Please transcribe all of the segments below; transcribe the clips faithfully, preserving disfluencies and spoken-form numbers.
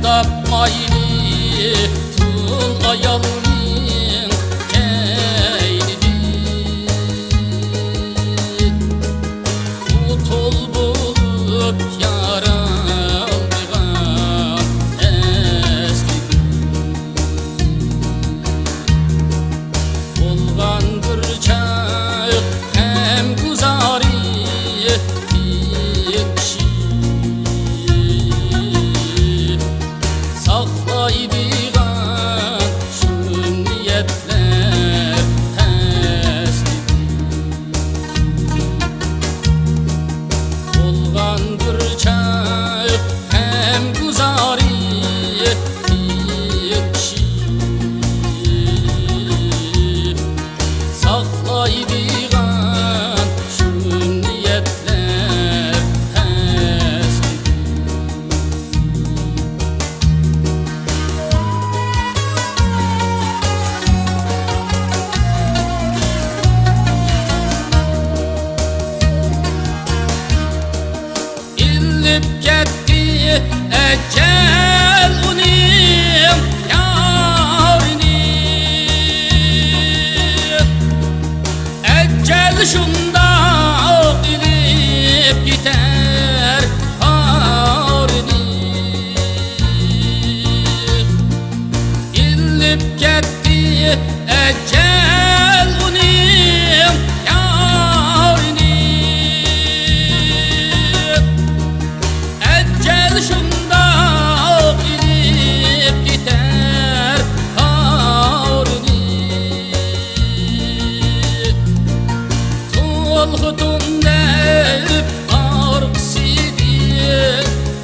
تاپمايلى تۇل ئايالنىڭ كەينىدىن. ئۇ تۇل بولۇپ يارالدىغان ئەسلىدىن. بولغان بىر چاغ غەمگۇزارى كىشى، ساقلايدىغان شۇ نىيەتلەر قەستىدىن. بولغان بىر چاغ غەمگۇزارى كىشى، ساقلايدىغان شۇ نىيەتلەر قەستىدىن. ئېلىپ كەتتى ئەجەل ئۇنىڭ يارىنى. ئەجەل شۇنداق ئېلىپ كېتەر بارىنى. ئېلىپ كەتتى ئەجەل ئۇنىڭ يارىنى. ئەجەل شۇنداق ئېلىپ كېتەر بارىنى. تۇل خوتۇن دەپ ئارقىسىدىن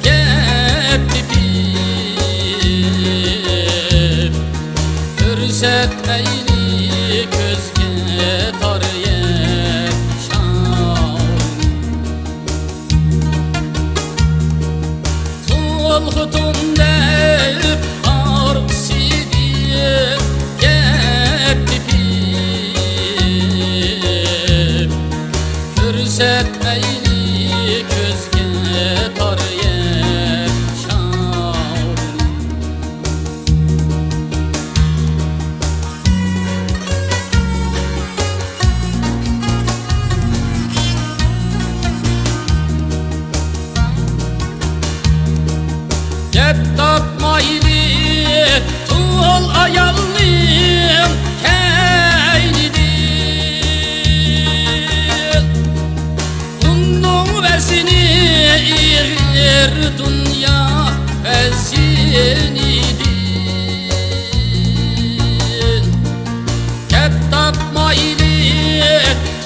گەپ تېپىپ، كۆرسەتمەيلى كۆزگە تار ياشاۋنى. تۇل خوتۇن دەپ ئارقىسىدىن گەپ تېپىپ، كۆرسەتمەيلى كۆزگە تار ياشاۋنى. گەپ تاپمايلى تۇل ئايالنىڭ كەينىدىن. ئۇنىڭ ۋەزنى ئېغىر دۇنيا ۋەزنىدىن. گەپ تاپمايلى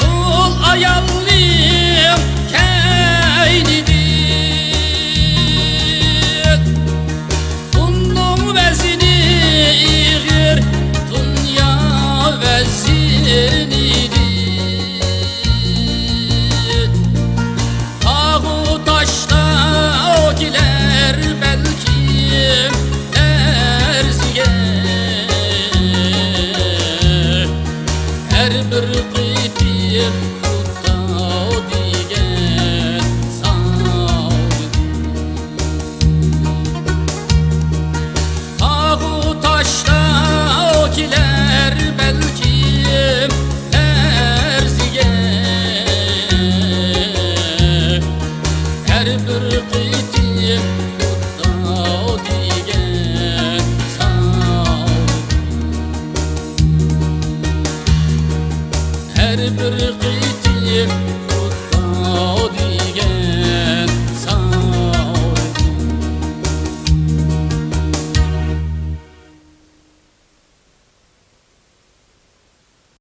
تۇل ئايالنىڭ كەينىدىن. ئۇنىڭ ۋەزنى ئېغىر دۇنيا ۋەزنىدىن. تاغۇ تاشلار كېلەر بەلكىم لەرزىگە، ھەر بىر قېتىم خۇدا